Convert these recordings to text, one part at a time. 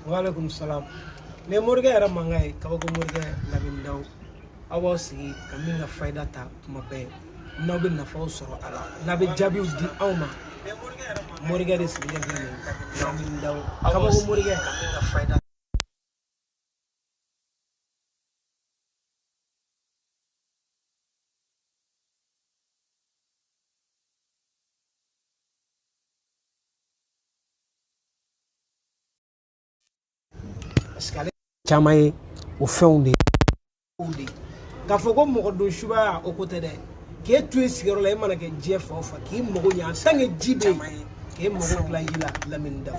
Waalaikum salam. Nin ye morikɛ yɛrɛ mankan ye, kabako morikɛ Lamini Daw. Aw b'aw sigi ka min ka fayida ta tuma bɛɛ, n'aw bɛ nafaw sɔrɔ a la, n'a bɛ jaabiw di aw ma. Morikɛ de sigilen filɛ nin ye, Lamini Daw, kabako morikɛ ka min ka fayida. Parce que ale caman ye o fɛnw de ye. K'a fɔ ko mɔgɔ don subaya, o ko tɛ dɛ. K'e to i sigiyɔrɔ la, e mana kɛ diɲɛ fan o fan, k'i mago ɲɛ, en tant que ji bɛ yen, k'e mago dilan ji la. Lamini Daw,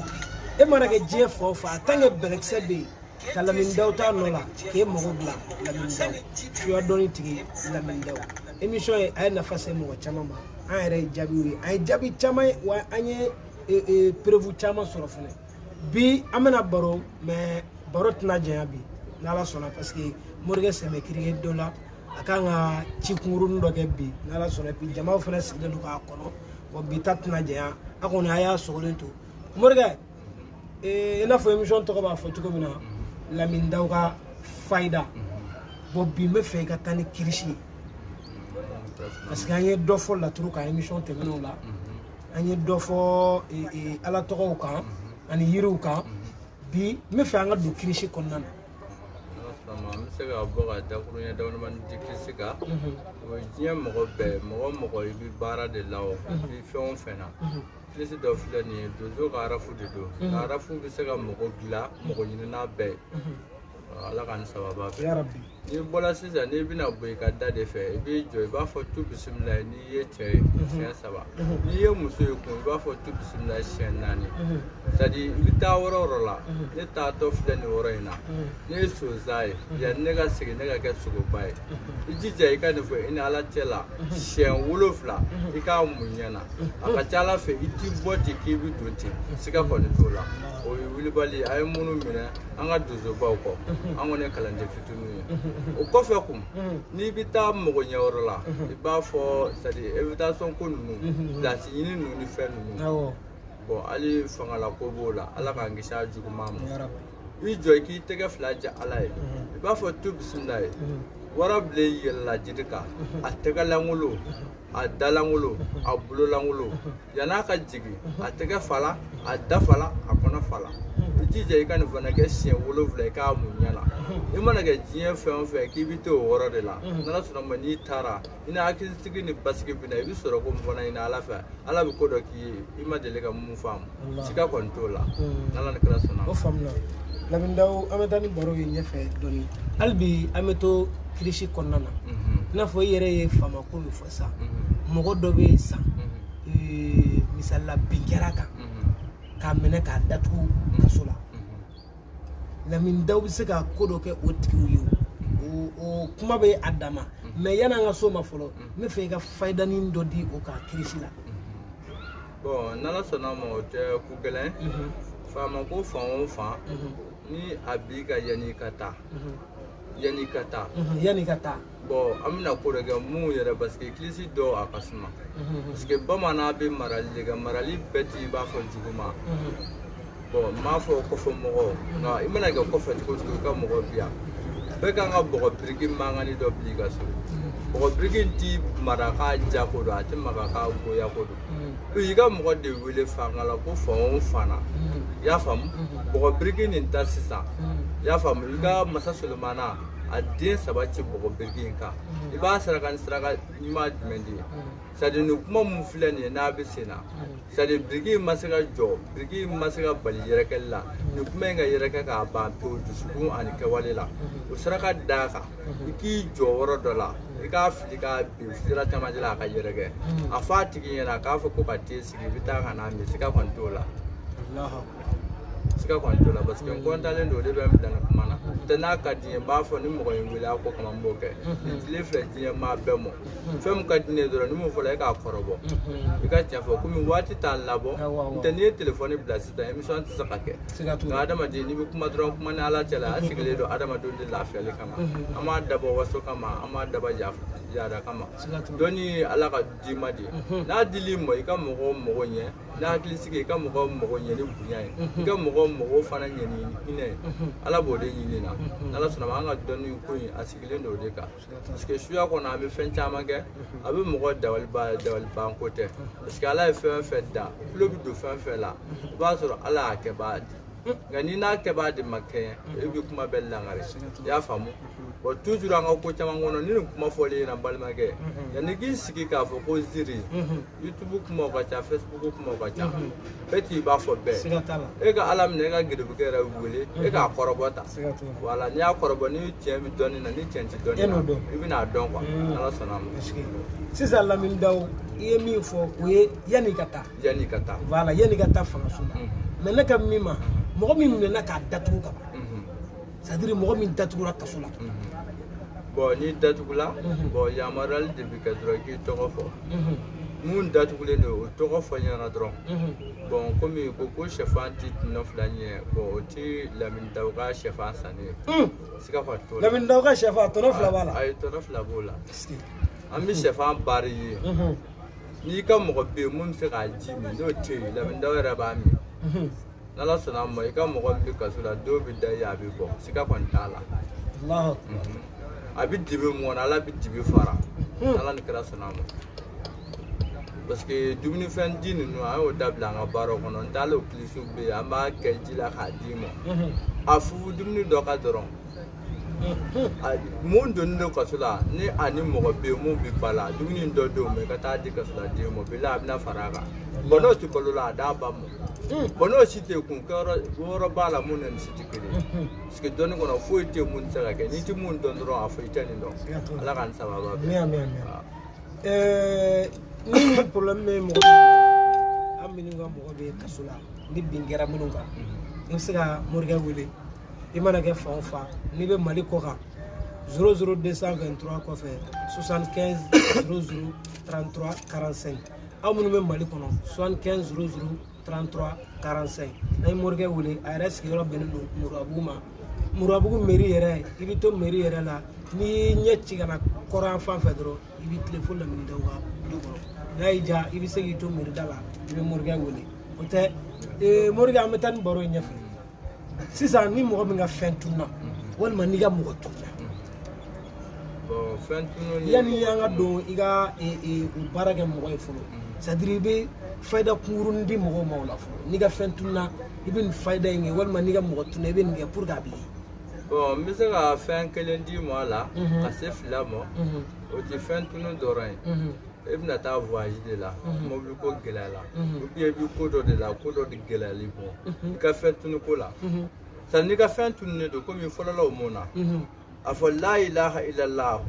e mana kɛ diɲɛ fan o fan, en tant que bɛlɛkisɛ bɛ yen, ka Lamini Daw t'a nɔ la, k'e mago dilan. Lamini Daw, suya dɔɔni tigi Lamini Daw. Émission ye, a ye nafa se mɔgɔ caman ma. An yɛrɛ ye jaabiw ye, an ye jaabi caman ye, wa an ye preuve caman sɔrɔ fɛnɛ. Bi an bɛna baro, mais baro tɛna janya bi, n'Ala sɔnna, parce que morikɛ sen bɛ kirike dɔ la, a kan ka ci kunkurunin dɔ kɛ bi, n'Ala sɔnna. Bi jamaw fana sigilen don k'a kɔnɔ. Bon, bi ta tɛna janya, a kɔni a y'a sogolen to. Morikɛ, i n'a fɔ émission tɔgɔ b'a fɔ cogo min na, Lamini Daw ka fayida. Bon, bi n bɛ fɛ i ka taa ni kirisi ye, parce que an ye dɔ fɔ laturu kan émission tɛmɛnenw la, an ye dɔ fɔ Ala tɔgɔw kan ani yiriw kan. Bi n bɛ fɛ an ka don kirisi kɔnɔna na. An bɛ se ka bɔ ka dakuruɲɛ damadamanin di kirisi kan. O ye diɲɛ mɔgɔ bɛɛ, mɔgɔ o mɔgɔ i bɛ baara de la, o i bɛ fɛn o fɛn na, kirisi dɔ filɛ nin ye, donso ka arafu de don. Nka arafu bɛ se ka mɔgɔ dilan, mɔgɔ ɲinina bɛɛ ye. Ala ka ni sababa bɛn. Yarabi. N'i bɔra sisan, n'i bɛna bɔ i ka da de fɛ, i b'i jɔ, i b'a fɔ tu bisimila n'i ye cɛ ye siɲɛ 3, n'i ye muso ye kun, i b'a fɔ tu bisimila siɲɛ 4. C'est à dire i bɛ taa yɔrɔ o yɔrɔ la, ne taatɔ filɛ nin yɔrɔ in na, ne ye sonsan ye, yanni ne ka segin ne ka kɛ sogoba ye. I jija i ka nin fɔ i ni Ala cɛ la siɲɛ 7, i k'a mun ɲɛ na. A ka ca Ala fɛ, i t'i bɔ ten k'i bɛ don ten, siga kɔni t'o la. O ye wulibali a ye minnu minɛ an ka donsobaw kɔ, an kɔni ye kalanden fitininw ye. O kɔfɛ kun, n'i bɛ taa mɔgɔ ɲɛyɔrɔ la, i b'a fɔ, c'est à dire invitation ko ninnu, place ɲini ninnu ni fɛn ninnu. Bon, hali fangala ko b'o la, Ala k'an kisi a juguman ma. I jɔ, i k'i tɛgɛ 2 ja Ala ye, i b'a fɔ tu bisimila ye. Warabilen yɛlɛla jiri kan, a tɛgɛ lankolon, a da lankolon, a bolo lankolon, yann'a ka jigin, a tɛgɛ fala, a da fala, a kɔnɔ fala. I jija i ka nin fana kɛ siɲɛ 7, i k'a mun ɲɛ na. I mana kɛ diɲɛ fɛn o fɛn k'i bɛ to o yɔrɔ de la, n'Ala sɔnna ma, n'i taara, i ni hakilisigi ni basigi bɛ na. I bɛ sɔrɔ ko min fana ɲini Ala fɛ, Ala bɛ ko dɔ k'i ye i ma deli ka mun faamu, siga kɔni t'o la, n'Ala ni kira sɔnna. O faamuna. Lamini Daw, an bɛ taa ni baro ye ɲɛfɛ dɔɔni. Hali bi an bɛ to kirisi kɔnɔna na. I n'a fɔ i yɛrɛ ye faama ko min fɔ sisan, mɔgɔ dɔ bɛ yen sisan, misali la, bin kɛra a kan k'a minɛ k'a datugu kaso la. Lamini Daw bɛ se ka ko dɔ kɛ o tigiw ye, o kuma bɛ a dama. Mais yanni an ka s'o ma fɔlɔ, n bɛ fɛ i ka fayidanin dɔ di o kan kirisi la. Bon, n'Ala sɔnna ma, o tɛ ko gɛlɛn. Faama ko fan o fan, ni a b'i ka yanni i ka taa, yanni i ka taa, yanni i ka taa. Bon, an bɛna ko dɔ kɛ mun yɛrɛ, parce que kilisi dɔw a ka suma, parce que bamanan bɛ marali de kɛ, marali bɛɛ t'i b'a fɔ juguman. Bon, n m'a fɔ kɔfɛ mɔgɔ, nka i mana kɛ kɔfɛ cogo o cogo, i ka mɔgɔ bi yan bɛɛ kan ka bɔgɔ biriki mankanni dɔ bila i ka so. Bɔgɔ biriki in ti mara k'a ja ko don, a tɛ maga k'a goya ko don. I ka mɔgɔ de wele fanga la ko fan o fan na, i y'a faamu, bɔgɔ biriki nin ta sisan, i y'a faamu, i ka masa Solomana a den 3 ci bɔgɔ biriki in kan, i b'a saraka ni saraka ɲuman jumɛn de ye? C'est à dire nin kuma mun filɛ nin ye, n'a bɛ sen na, c'est à dire biriki in ma se ka jɔ, biriki in ma se ka bali yɛrɛkɛli la, nin kuma in ka yɛrɛkɛ k'a ban pewu dusukun ani kɛwale la. O saraka d'a kan, i k'i jɔ yɔrɔ dɔ la, i k'a fili k'a bin sira camancɛ la, a ka yɛrɛkɛ. A fɔ a tigi ɲɛna k'a fɔ ko ka te sigi, i bɛ taa ka n'a min, siga kɔni t'o la, siga kɔni t'o la, parce que n kɔntalen don, o de bɛ n bila nin kuma na. Tɛ n'a ka di n ye, n b'a fɔ ni mɔgɔ ye n wele a ko kama, n b'o kɛ. Nin tile filɛ diɲɛ maa bɛɛ mɔ, fɛn min ka di ne ye dɔrɔn, ni mun fɔra e k'a kɔrɔbɔ, i ka tiɲɛ fɔ, komi waati t'a labɔ. N tɛ n'i ye telefɔni bila sisan, émission tɛ se ka kɛ. Nka adamaden, n'i bɛ kuma dɔrɔn, kuma ni Ala cɛ la. A sigilen don adamadenw de lafiyali kama, an b'a dabɔ waso kama, an b'a dabɔ yaada kama. Dɔnni ye Ala ka dima de ye, n'a dil'i ma, i ka mɔgɔw mago ɲɛ ni hakili sigi, i ka mɔgɔw mago ɲɛ ni bonya ye, i ka mɔgɔw mɔgɔw fana ɲɛ ni hinɛ ye, Ala b'o de ɲini na. N'Ala sɔnna ma, an ka dɔnni ko in a sigilen don o de kan, parce que suya kɔnɔ an bɛ fɛn caman kɛ, a bɛ mɔgɔ dabaliban, dabaliban ko tɛ, parce que Ala ye fɛn o fɛn da, tulo bɛ don fɛn o fɛn la, i b'a sɔrɔ Ala y'a kɛbaa di. Nka n'i n'a kɛbaa de ma kɛɲɛ, e bɛ kuma bɛɛ langari, i y'a faamu. Bon, toujours an ka ko caman kɔnɔ, ni nin kuma fɔlen ɲɛna, balimakɛ, yanni k'i sigi k'a fɔ ko ziri, YouTube kumaw ka ca, Facebook kumaw ka ca, bɛɛ t'i b'a fɔ bɛɛ. E ka Ala minɛ, e ka geribukɛ yɛrɛ wele, e k'a kɔrɔbɔ ta. Voilà, n'i y'a kɔrɔbɔ, ni tiɲɛ bɛ dɔnni na, ni tiɲɛ tɛ dɔnni na, i bɛna dɔn quoi. Ala sɔnna a ma. Sisan Lamine Daw, i ye min fɔ o ye yanni i ka taa. Yanni i ka taa. Voilà, yanni i ka taa fangaso la. Mais ne ka min ma, mɔgɔ min minɛna k'a datugu ka ban, c'est à dire mɔgɔ min datugura kaso la. Bon, n'i datugula, bon, yamaruyali de bɛ kɛ dɔrɔn k'i tɔgɔ fɔ. Mun datugulen don, o tɔgɔ fɔ ɲɛna dɔrɔn. Bon, komi ko sɛfan ti tɔnɔ fila ɲɛ, bon, o ti Lamine Daw ka sɛfan sanni ye. Siga fa t'o la. Lamine Daw ka sɛfan tɔnɔ fila b'a la. Ayi, tɔnɔ fila b'o la. An bɛ sɛfan baari ye. N'i ka mɔgɔ bɛ yen mun bɛ se k'a ji min, n'o tɛ yen, Lamine Daw yɛrɛ b'a min. N'Ala sɔnna a ma, i ka mɔgɔ min bɛ kaso la, dɔw bɛ da i ye, a bɛ bɔ, siga kɔni t'a la. A bɛ dibi mun kɔnɔ, Ala bɛ dibi fara. Ala ni kira sɔnna a ma. Parce que dumunifɛn di ninnu, an y'o dabila an ka baaraw kɔnɔ. N t'ale o kilisiw bɛ yen, an b'a kɛ ji la k'a d'i ma. A fufu dumuni dɔ ka dɔrɔn. Mun donnen don kaso la, ni a ni mɔgɔ bɛ yen mun bɛ ba la, dumuni dɔ d'o ma, i ka taa di kaso la den ma, bila a bɛna fara a kan. Bon, n'o tɛ balo la, a d'a ba ma. Bon, n'o si tɛ kun kɛyɔrɔ b'a la mun ni si tɛ kelen ye. Parce que dɔnni kɔnɔ foyi tɛ mun tɛ se ka kɛ, n'i tɛ mun dɔn dɔrɔn, a fɔ i tɛ nin dɔn. Ala k'an sababa bɛn. Ni problème bɛ mɔgɔ an minnu ka mɔgɔ bɛ kaso la, ni bin kɛra minnu kan, i bɛ se ka morikɛ wele. I mana kɛ fan o fan, n'i bɛ Mali kɔ kan, 00223 kɔfɛ 75 00 33 45. Aw minnu bɛ Mali kɔnɔ, 75 00 33 45. N'a ye morikɛ wele, a yɛrɛ sigiyɔrɔ bɛnnen don Murabugu ma. Murabugu mairie yɛrɛ, i bɛ to mairie yɛrɛ la, n'i y'i ɲɛ ci ka na kɔrɔn fan fɛ dɔrɔn, i b'i tilen fo Lamine Daw ka du kɔnɔ. N'a y'i diya, i bɛ se k'i to mairie da la, i bɛ morikɛ wele. O tɛ morikɛ, an bɛ taa ni baro in ɲɛfɛ. Sisan ni mɔgɔ min ka fɛn tununa, walima n'i ka mɔgɔ tununa, yanni an ka don i ka o baara kɛ mɔgɔ ye fɔlɔ, c'est à dire i bɛ fayida kunkurunin di mɔgɔw ma o la fɔlɔ. N'i ka fɛn tununa, i bɛ nin fayida in kɛ, walima n'i ka mɔgɔ tununa, i bɛ nin kɛ pour que a bɛ ye. Bon, n bɛ se ka fɛn kelen d'i ma a la, ka se fila ma. O tɛ fɛn tunu dɔrɔn ye. E bɛna taa voyage de la, mobili ko gɛlɛya la, ou bien i bɛ ko dɔ de la, ko dɔ de gɛlɛyali bɔ i ka fɛn tunu ko la. C'est n'i ka fɛn tununnen don, komi fɔlɔlaw mun na, a fɔ la ilaha illallah,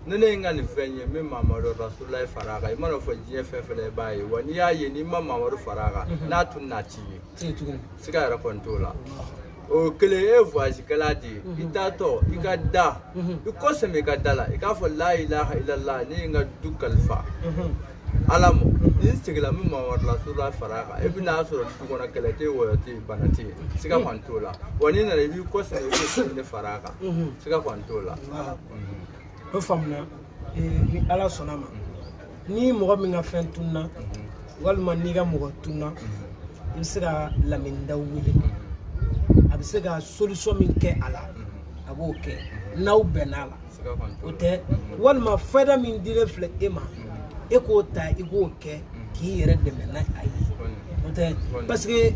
ne ne ye n ka nin fɛn ye, n bɛ Mamadu Rasulayi fara a kan. I mana fɔ diɲɛ fɛn fɛn la, i b'a ye. Wa n'i y'a ye, n'i ma Mamadu fara a kan, n'a tununa, a t'i ye. Siga yɛrɛ kɔni t'o la. O kelen, e ye voyage kɛla de ye, i taatɔ i ka da, i kɔ sɛmɛ i ka da la, i k'a fɔ la ilaha illallah, ne ye n ka du kalifa Ala ma, ni n seginna, n bɛ Mamadu Rasulayi fara a kan. E bɛna sɔrɔ du kɔnɔ kɛlɛ tɛ yen, wɔyɔ tɛ yen, bana tɛ yen, siga kɔni t'o la. Wa n'i nana, i b'i kɔ sɛmɛ, i b'o sɛmɛ fara a kan, siga kɔni t'o la. O faamuna. Ni Ala sɔnna ma, ni mɔgɔ min ka fɛn tununa, walima n'i ka mɔgɔ tununa, i bɛ se ka Lamine Daw wele. A bɛ se ka solution min kɛ a la, a b'o kɛ n'aw bɛnn'a la. O tɛ, walima fayida min dilen filɛ e ma, e k'o ta, i k'o kɛ k'i yɛrɛ dɛmɛ n'a a ye. O tɛ, parce que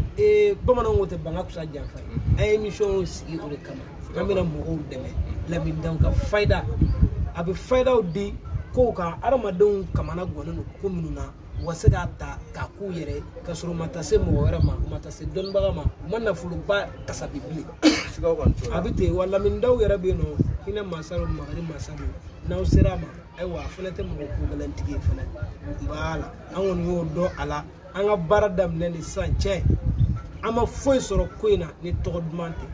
bamananw ko tɛ banga kusa janfa ye. An ye émission sigi o de kama, an bɛna mɔgɔw dɛmɛ. Lamine Daw ka fayida, a bɛ fayidaw di kow kan, adamadenw kamana gannen don ko minnu na, u ka se k'a ta k'a k'u yɛrɛ, ka sɔrɔ u ma taa se mɔgɔ wɛrɛ ma, u ma taa se dɔnnibaga ma, u ma nafoloba kasabi bilen. A bɛ ten wa. Lamine Daw yɛrɛ bɛ yen nɔ, hinɛ masa don, makari masa don. N'aw sera a ma, ayiwa, a fana tɛ mɔgɔ ko gɛlɛntigi ye fana. Voilà, an kɔni y'o dɔn a la. An ka baara daminɛ ni sisan cɛ, an ma foyi sɔrɔ ko in na ni tɔgɔ duman tɛ.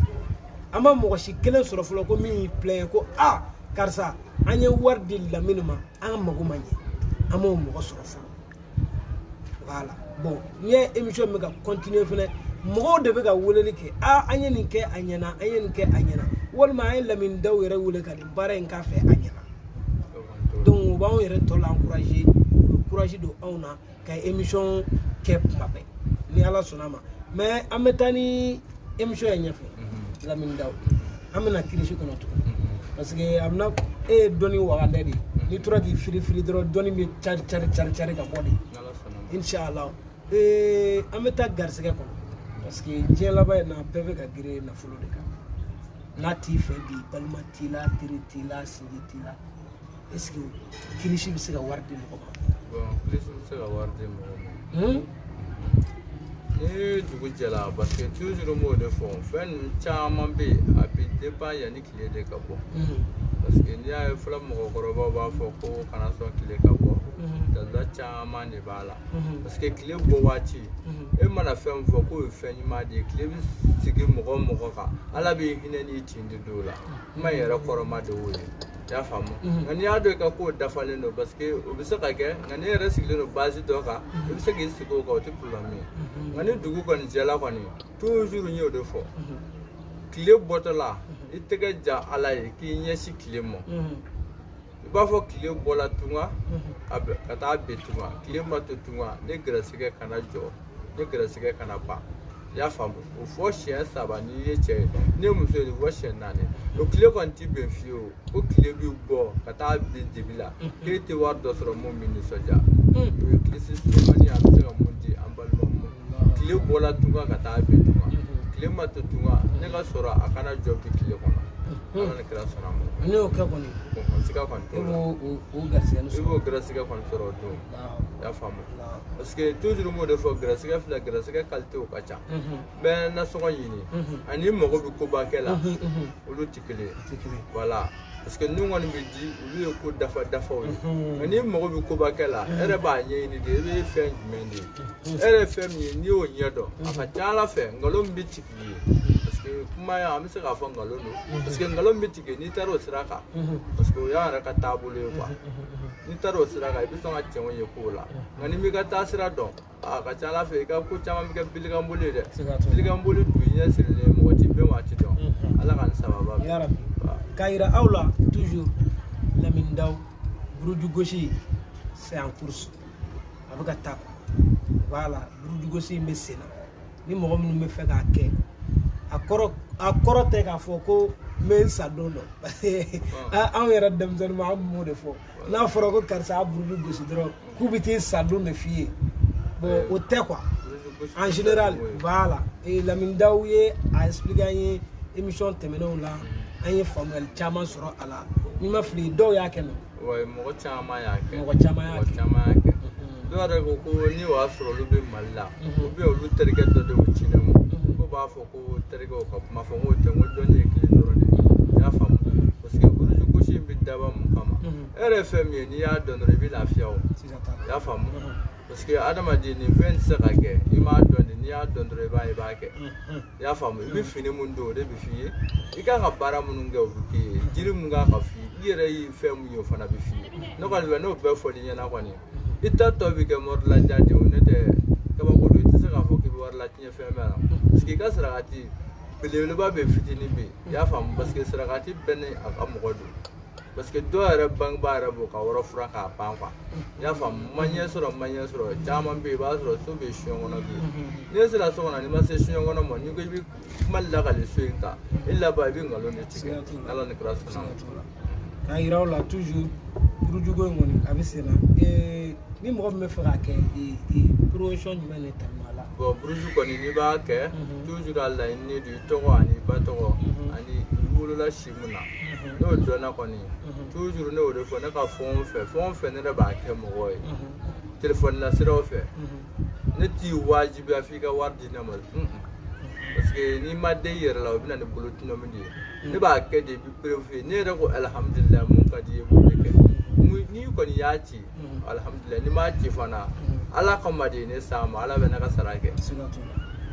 An ma mɔgɔ si kelen sɔrɔ fɔlɔ ko min y'i plaint ko a karisa, an ye wari di Lamine ma, an ka mago ma ɲɛ. An m'o mɔgɔ sɔrɔ fɔlɔ. Voilà. Bon, n'i ye émission bɛ ka continuer fɛnɛ, mɔgɔw de bɛ ka weleli kɛ, a an ye nin kɛ a ɲɛna, an ye nin kɛ a ɲɛna, walima an ye Lamine Daw yɛrɛ wele ka nin baara in k'a fɛ, a ɲɛna. Donc u b'anw yɛrɛ tɔ la encourager, u bɛ courage don anw na ka émission kɛ kuma bɛɛ, ni Ala sɔnna a ma. Mais an bɛ taa ni Émission ye ɲɛfɛ, Lamine Daw, an bɛna kirisi kɔnɔ tuguni, parce que a bɛna e ye dɔnni wagandɛ de ye. N'i tora k'i firi firi dɔrɔn, dɔnni bɛ cari cari cari cari ka bɔ de. N'Ala sɔnna ma. Inshallah, an bɛ taa garisɛgɛ kɔnɔ, parce que diɲɛ laban in na, bɛɛ bɛ ka girin nafolo de kan. N'a t'i fɛ bi, balima t'i la, teri t'i la, sinji t'i la. Est ce que kirisi bɛ se ka wari di mɔgɔ ma? Bon, kirisi bɛ se ka wari di mɔgɔ ma. Ni dugu jɛra, parce que toujours n b'o de fɔ, fɛn ninnu caman bɛ yen, a bɛ dépend yanni tile de ka bɔ. Parce que n'i y'a ye fɔlɔ, mɔgɔkɔrɔbaw b'a fɔ ko kana sɔn tile ka bɔ. Dalila caman de b'a la. Parce que tile bɔ waati, e mana fɛn min fɔ k'o ye fɛn ɲuman de ye, tile bɛ sigi mɔgɔ o mɔgɔ kan, Ala b'i hinɛ n'i tin de don o la. Kuma in yɛrɛ kɔrɔma de y'o ye, i y'a faamu? Nka n'i y'a dɔn i ka kow dafalen don, parce que o bɛ se ka kɛ, nka n'i yɛrɛ sigilen don base dɔ kan, i bɛ se k'i sigi o kan, o tɛ problème ye. Nka ni dugu kɔni jɛla kɔni, toujours n y'o de fɔ, tile bɔtɔ la, i tɛgɛ ja Ala ye k'i ɲɛsin tile ma. I b'a fɔ tile bɔla tunga ka taa bin tunga, tile ma to tunga, ne gɛrɛsɛgɛ kana jɔ, ne gɛrɛsɛgɛ kana ban, i y'a faamu? O fɔ siɲɛ 3 n'i ye cɛ ye, n'i ye muso ye, o fɔ siɲɛ 4. O tile kɔni ti bɛn fiyewu ko tile bɛ bɔ ka taa bin dibi la k'e tɛ wari dɔ sɔrɔ mun bɛ nisɔndiya. O ye kilisi surumani ye, an bɛ se ka mun di an balimaw ma? Tile bɔla tunga ka taa bin tunga, tile ma to tunga, ne ka sɔrɔ a kana jɔ bi tile kɔnɔ. Ala ni kira sɔnna a ma. N'i y'o kɛ kɔni, siga kɔni e t'o la. b'o o garisɛgɛ I b'o gɛrɛsɛgɛ kɔni sɔrɔ o don, i y'a faamu? Parce que toujours n b'o de fɔ, gɛrɛsɛgɛ filɛ, gɛrɛsɛgɛ qualité o ka ca. Bɛɛ nasɔngɔ ɲini ani mago bɛ koba kɛ la, olu tɛ kelen ye. Voilà, parce que ninnu kɔni bɛ di, olu ye ko dafa dafaw ye. Nka n'i mago bɛ koba kɛ la, e yɛrɛ b'a ɲɛɲini de, e bɛ fɛn jumɛn de ye, e yɛrɛ ye fɛn min ye, n'i y'o ɲɛ dɔn, a ka ca Ala fɛ nkalon min bɛ tigɛ i ye, parce que kuma in an bɛ se k'a fɔ nkalon don, parce que nkalon min bɛ tigɛ n'i taara o sira kan, parce que o y'an yɛrɛ ka taabolo ye quoi, n'i taara o sira kan, i bɛ sɔn ka cɛnw ye kow la. Nka n'i m'i ka taasira dɔn, a ka ca Ala fɛ i ka ko caman bɛ kɛ bilikanboli ye dɛ. Bilikanboli dun, i ɲɛ sirilen, mɔgɔ t'i bɛn wa a ti dɔn. Ala ka nin sababa bɛn. K'a yira aw la toujours, Lamine Daw buruju gosi, c'est en course, a bɛ ka taa quoi. Voilà, buruju gosi in bɛ sen na. Ni mɔgɔ minnu bɛ fɛ k'a kɛ, a kɔrɔ tɛ k'a fɔ ko n bɛ n sa don dɔ, parce que anw yɛrɛ denmisɛnnin ma, an tun b'o de fɔ. N'a fɔra ko karisa a buruju gosi dɔrɔn, k'u bɛ t'i sa don de f'i ye. Bon, o tɛ quoi, en général. Voilà, et Lamine Daw ye a expliqué an ye émission tɛmɛnenw la, an ye faamuyali caman sɔrɔ a la. N'i ma fili, dɔw y'a kɛ nɔ. Ouais, mɔgɔ caman y'a kɛ. Mɔgɔ caman y'a kɛ. Mɔgɔ caman y'a kɛ. Dɔw yɛrɛ ko ko ni o y'a sɔrɔ olu bɛ Mali la, ou bien olu terikɛ dɔ de y'o ci ne ma, ko b'a fɔ ko terikɛw ka kuma fɔ, n k'o tɛ, n ko dɔnni ye kelen dɔrɔn de ye, i y'a faamu? Parce que buruju gosi in bɛ dabɔ mun kama? E yɛrɛ ye fɛn min ye, n'i y'a dɔn dɔrɔn, i bɛ lafiya o, i y'a faamu? Parce que adamaden, nin fɛn tɛ se ka kɛ i m'a dɔn de. N'i y'a dɔn dɔrɔn, i b'a ye, i b'a kɛ, i y'a faamu? I bɛ fini mun don, o de bɛ f'i ye. I kan ka baara minnu kɛ, o bɛ k'i ye. Jiri mun kan ka f'i ye, i yɛrɛ ye fɛn mun ye, o fana bɛ f'i ye. Ne kɔni fɛ, n'o bɛɛ fɔl'i ɲɛna kɔni, i ta tɔ bɛ kɛ mɔrilaja de ye. O ne tɛ kabako don, i tɛ se k'a fɔ k'i bɛ wari latiɲɛ fɛn bɛɛ la, parce que i ka sarakati belebeleba bɛ yen, fitinin bɛ yen, i y'a faamu? Parce que sarakati bɛɛ ni a ka mɔgɔ don, parce que dɔw yɛrɛ bangebaa yɛrɛ b'o ka yɔrɔ furan k'a ban quoi, i y'a faamu? Ma ɲɛ sɔrɔ, ma ɲɛ sɔrɔ caman bɛ yen, i b'a sɔrɔ so bɛ siɲɛ kɔnɔ bi. N'i sera so kɔnɔ, n'i ma se siɲɛ kɔnɔ ma, n'i ko i bɛ kuma lakali so in kan, i laban i bɛ nkalon de tigɛ. Ala ni kira sɔnna ma. K'a yira aw la toujours, burujuko in kɔni a bɛ sen na. Ni mɔgɔ min bɛ fɛ k'a kɛ, promotion jumɛn de tali a la? Bon, buruju kɔni, n'i b'a kɛ, toujours a laɲini don i tɔgɔ ani i ba tɔgɔ ani i wolola si mun na, n'o dɔnna kɔni. Toujours ne y'o de fɔ, ne ka fɛn o fɛn, fɛn o fɛn, ne yɛrɛ b'a kɛ mɔgɔw ye telefɔni na siraw fɛ, ne t'i wajibiya f'i ka wari di ne ma, parce que n'i ma den i yɛrɛ la, o bɛ na ni bolo tɔnɔmi de ye. Ne b'a kɛ de, i bɛ preuve ye. Ne yɛrɛ ko alihamudulilayi, mun ka di i ye, b'o de kɛ. N'i kɔni y'a ci, alihamudulilayi. N'i m'a ci fana, Ala kama de ye ne s'a ma, Ala bɛ ne ka sara kɛ.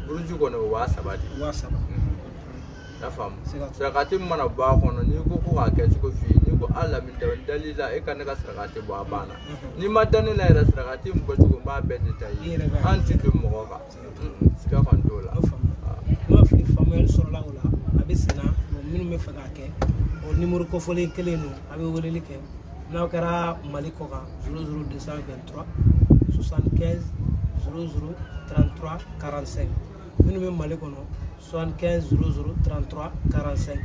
Buruju kɔni, o 3000 de. 3000. I y'a faamu? Sarakati min mana bɔ a kɔnɔ, n'i ko ko k'a kɛ cogo f'i ye, n'i ko ala min dali la, e ka ne ka sarakati bɔ, a banna. N'i ma da ne la yɛrɛ, sarakati min bɔcogo, n b'a bɛɛ de ta i ye. An ti don mɔgɔ kan, siga kɔni t'o la. N ma fili, faamuyali sɔrɔla o la. A bɛ sen na. Minnu bɛ fɛ k'a kɛ, o nimoro kofɔlen kelen don, a bɛ weleli kɛ. N'aw kɛra Mali kɔ kan, 00 223 75 00 33 45. Minnu bɛ Mali kɔnɔ, 75 00 33 45.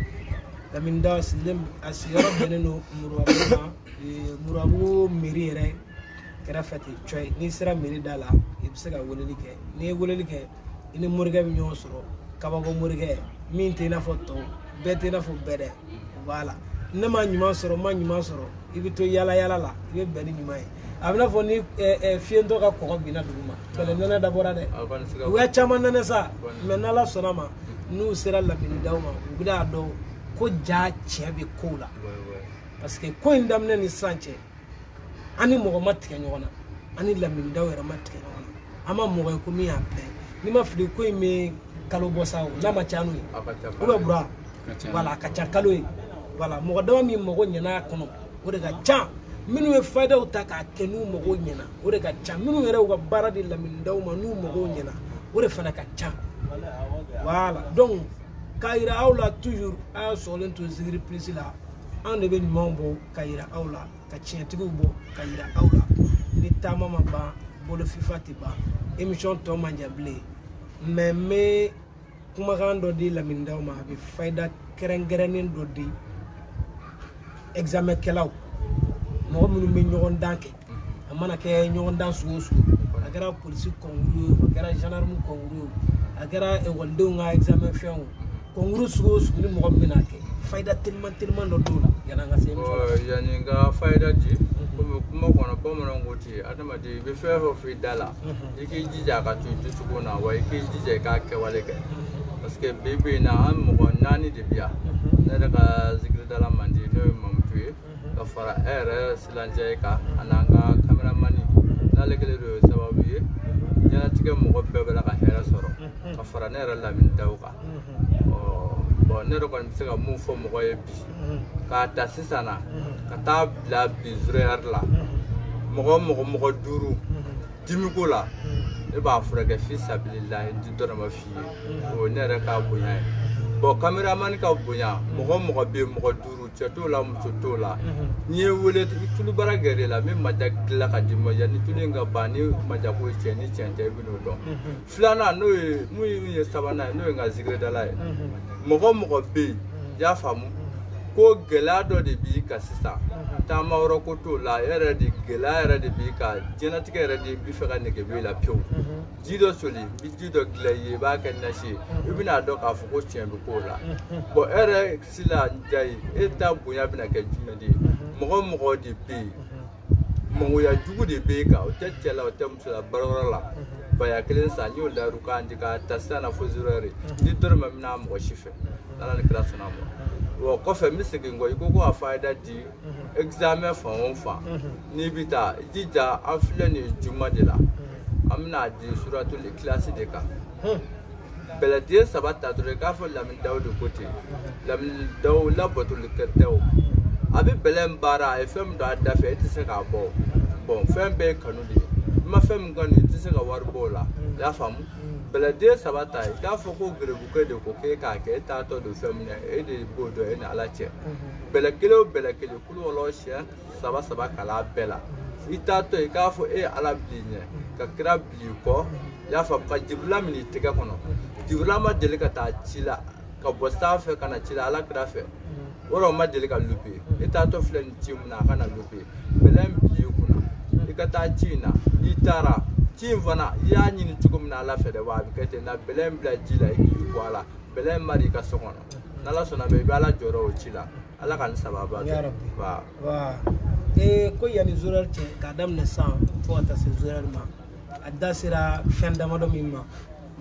Lamini Daw sigilen, a sigiyɔrɔ bɛnnen don Murabugu ma, Murabugu mairie yɛrɛ kɛrɛfɛ ten cɔyi. N'i sera mairie da la, i bɛ se ka weleli kɛ. N'i ye weleli kɛ, i ni morikɛ bɛ ɲɔgɔn sɔrɔ. Kabako morikɛ min tɛ i n'a fɔ tɔw bɛɛ tɛ i n'a fɔ bɛɛ dɛ. Voilà, ne ma ɲuman sɔrɔ, n ma ɲuman sɔrɔ, i bɛ to yala yala la, i bɛ bɛn ni ɲuman ye. A bɛ n'a fɔ ni fiyentɔ ka kɔgɔ binna dugu ma, bɛlɛ nɛnɛ dabɔra dɛ. U ya caman nɛnɛ sa, mais n'Ala sɔnna ma, n'u sera Lamini Daw ma, u bɛna dɔn ko ja tiɲɛ bɛ kow la, parce que ko in daminɛ ni sisan cɛ, an ni mɔgɔ ma tigɛ ɲɔgɔn na, an ni Lamini Daw yɛrɛ ma tigɛ ɲɔgɔn na, an ma mɔgɔ ye ko min y'a plɛn. N'i ma fili, ko in bɛ kalo bɔ sa o, n'a ma ca n'o ye ou bien Bura, voilà, a ka ca kalo ye. Voilà, mɔgɔ dama min mago ɲɛna a kɔnɔ, o de ka ca. Minnu ye fayidaw ta k'a kɛ n'u mago ɲɛna, o de ka ca. Minnu yɛrɛ y'u ka baara di Lamini Daw ma, n'u mago ɲɛna, o de fana ka ca. Voilà, donc k'a yira aw la toujours, a y'a sɔgɔlen to Zikiri Plus la. Anw de bɛ ɲumanw bɔ ka yira aw la, ka tiɲɛtigiw bɔ ka yira aw la. Ni taama ma ban, bolo fifa tɛ ban. Émission tɔ man jan bilen, mais n bɛ kumakan dɔ di Lamini Daw ma. A bɛ fayida kɛrɛnkɛrɛnnen dɔ di examen kɛlaw, mɔgɔ minnu bɛ ɲɔgɔn dan kɛ. A mana kɛ ɲɔgɔn dan sugu o sugu, a kɛra polisi concours ye o, a kɛra gendarme concours ye o, a kɛra ekɔlidenw ka examen fɛn o, concours sugu o sugu, ni mɔgɔ min bɛna kɛ, fayida teliman teliman dɔ d'o la yan'an ka se émission ma. Yanni n ka fayida di, komi kuma kɔnɔ bamananw ko ten, adamaden i bɛ fɛn fɛn fɔ i da la, i k'i jija a ka to i dusukun na, wa i k'i jija i k'a kɛwale kɛ, parce que bi bi in na an mɔgɔ 4 de bi yan. Ne yɛrɛ ka zikiridala man di, n'o ye Mamutu ye, ka fara e yɛrɛ silancɛ kan, ani an ka kameramani n'ale kɛlen don sababu ye diɲɛlatigɛ mɔgɔ bɛɛ bɛ la ka hɛrɛ sɔrɔ, ka fara ne yɛrɛ Lamini Daw kan. Bon, ne yɛrɛ kɔni bɛ se ka mun fɔ mɔgɔ ye bi, k'a ta sisan na ka taa bila bi zéro la, mɔgɔ 5 dimiko la, ne b'a furakɛ fi sabililahi, n ti dɔrɔmɛ f'i ye. O ye ne yɛrɛ ka bonya ye. Bon, kameramani ka bonya, mɔgɔ bɛ yen, mɔgɔ 5, cɛ t'o la, muso t'o la, n'i ye wele tulubara gɛrɛ la, n bɛ maja dilan ka d'i ma. Yanni tulu in ka ban, ni majako ye tiɲɛ ni tiɲɛ tɛ, i bɛ n'o dɔn. Filanan, n'o ye mun ye, sabanan ye, n'o ye n ka zikiridala ye. Mɔgɔ bɛ yen, i y'a faamu ko gɛlɛya dɔ de b'i kan sisan, taama yɔrɔ ko t'o la, e yɛrɛ de gɛlɛya yɛrɛ de b'i kan, diɲɛlatigɛ yɛrɛ de b'i fɛ ka nege b'i la pewu. Ji dɔ soli, n bɛ ji dɔ dilan i ye, i b'a kɛ nasi ye, i bɛna dɔn k'a fɔ ko tiɲɛ bɛ k'o la. Bon, e yɛrɛ sisan Njayi, e ta bonya bɛna kɛ jumɛn de ye? Mɔgɔ de bɛ yen, mangoya jugu de b'e kan, o tɛ cɛ la, o tɛ muso la, baarayɔrɔ la, baya kelen san, n y'o layiru kan di k'a ta sisan na fo 0 heure, ni dɔrɔmɛ bɛna mɔgɔ si fɛ, n'Ala ni kira sɔnna a ma. Wa kɔfɛ n bɛ segin kɔ, i ko ka fayida di examen fan o fan n'i bɛ taa, i jija, an filɛ nin ye juma de la, an bɛna di suratul ikilasi de kan. Bɛlɛden 3 ta dɔrɔn, i k'a fɔ Lamini Daw de ko ten. Lamini Daw labatoli kɛ tɛ o, a bɛ bɛlɛ in baara, a ye fɛn min don a da fɛ, e tɛ se k'a bɔ. Bon, fɛn bɛɛ ye kanu de ye, i ma fɛn min kanu, i tɛ se ka wari bɔ o la, i y'a faamu. Bɛlɛden 3 ta, i k'a fɔ ko gerebukɛ de ko k'e k'a kɛ, e t'a tɔ don fɛn min na, e de b'o dɔn, e ni Ala cɛ. Bɛlɛ kelen o bɛlɛ kelen, kulu wɔlɔ siɲɛ 3 3 kala bɛɛ la, i t'a tɔ, i k'a fɔ e ye Ala bil'i ɲɛ, ka kira bil'i kɔ, i y'a faamu, ka Jibirila minɛ i tɛgɛ kɔnɔ. Jibirila ma deli ka taa ci la ka bɔ sanfɛ ka na ci la Ala kira fɛ, o yɔrɔ ma deli ka lupe. E taatɔ filɛ nin ci mun na, a kana lupe. Bɛlɛ in bil'i kunna, i ka taa ci in na. N'i taara ci in fana, i y'a ɲini cogo min na Ala fɛ dɛ, wa a bɛ kɛ ten na. Bɛlɛ in bila ji la, i k'i bɔ a la, bɛlɛ in mari i ka so kɔnɔ. N'Ala sɔnna ma, i bɛ Ala jɔyɔrɔ o ci la. Ala ka nin sababa kɛ. Wa ko yanni zéro heure cɛ, k'a daminɛ sisan fo ka taa se zéro heure ma, a da sera fɛn damadɔ min ma,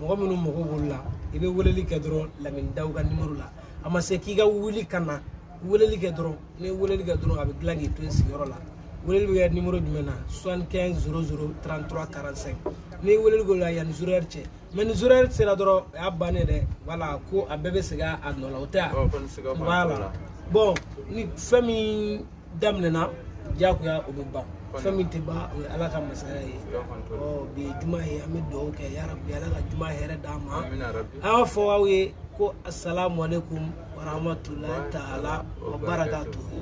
mɔgɔ minnu mago b'olu la, i bɛ weleli kɛ dɔrɔn Lamini Daw ka nimoro la. A ma se k'i ka wuli ka na, weleli kɛ dɔrɔn. N'i ye weleli kɛ dɔrɔn, a bɛ dilan k'i to i sigiyɔrɔ la. Weleli bɛ kɛ nimoro jumɛn na? 75 00 33 45. N'i ye weleli k'o la yanni zéro heure cɛ, mais ni zéro heure sera dɔrɔn, o y'a bannen dɛ. Voilà, ko a bɛɛ bɛ segin a nɔ la, o tɛ wa? Voilà. Bon, ni fɛn min daminɛna, diyagoya o bɛ ban. Fɛn min tɛ ban, o ye Ala ka masaya ye. Ɔ, bi ye juma ye, an bɛ dugawu kɛ, yarabi Ala ka juma hɛrɛ d'an ma. An b'a fɔ aw ye ko asalamu aleykum warahmatulahi taala wa barakatuhu.